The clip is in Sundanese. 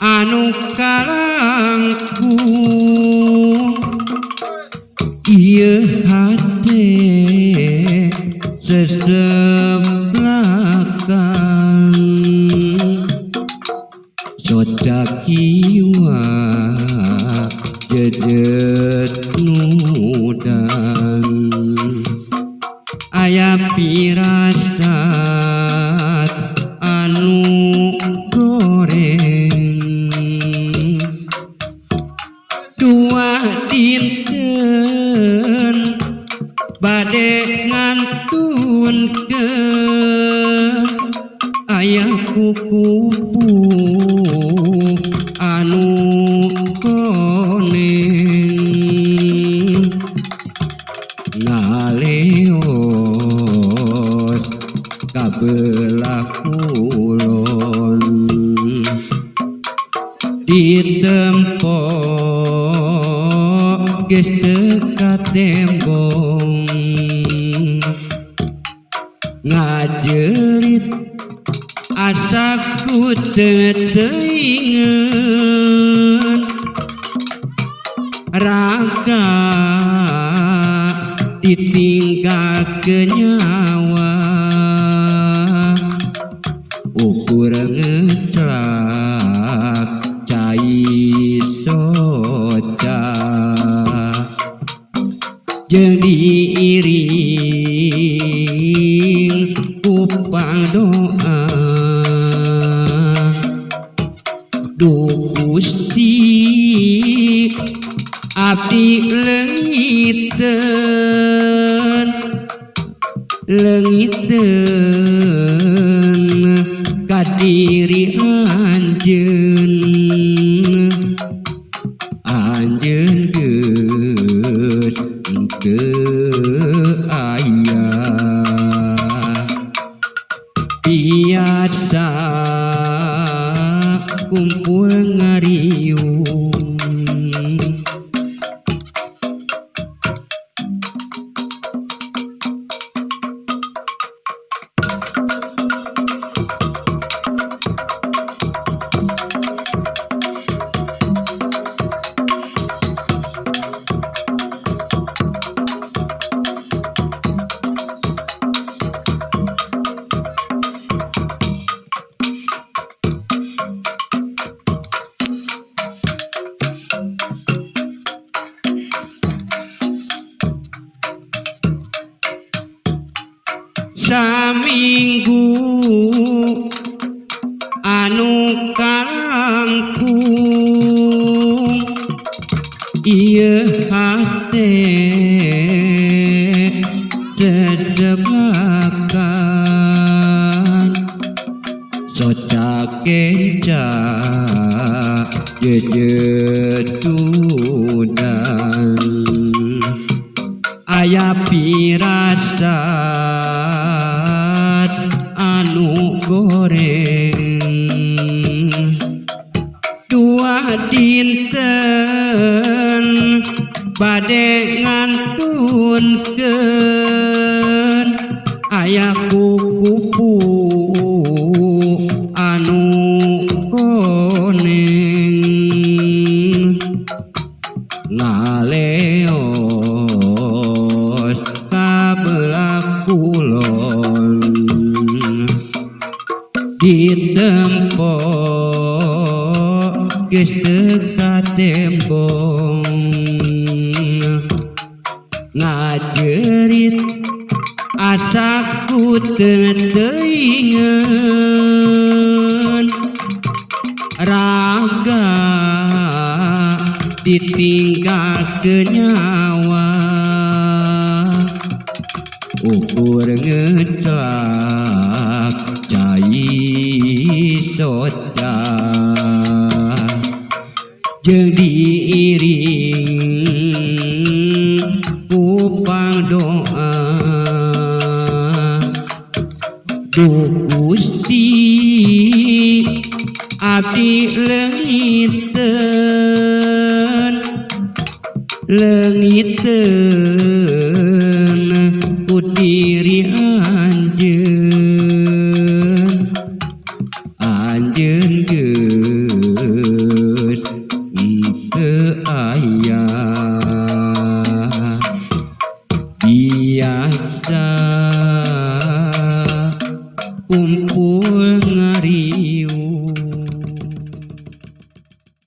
Anu kalangkung ieu hate seseplakan soca kiwa jejet nudan aya pirasat anu goreng dua dinten bade ngantunkeun aya kukupu anu koneng ngaleos ka belah kulon ditempo geus teu katembong ngajerit asa ku teu teuingeun raga ditinggal ke nyawa ukur ngeclak cai soca jeung diiring ku pangdoa. Duh Gusti, abdi leungiteun leungiteun ka diri anjeun, anjeun geus teu aya biasa kumpul ngariung. Saminggu anu kalangkung ieu hate seseblakan soca kenca jejetudan aya pirasat anu goreng dua dinten bade ngantunkeun aya kukupu anu koneng ngaleos ka belah kulon ditempo geus teu katembong ngajerit asa ku teu teuingeun raga ditinggal ke nyawa ukur ngeclak cai soca jeung diiring ku pangdoa. Duh Gusti, abdi leungiteun leungiteun.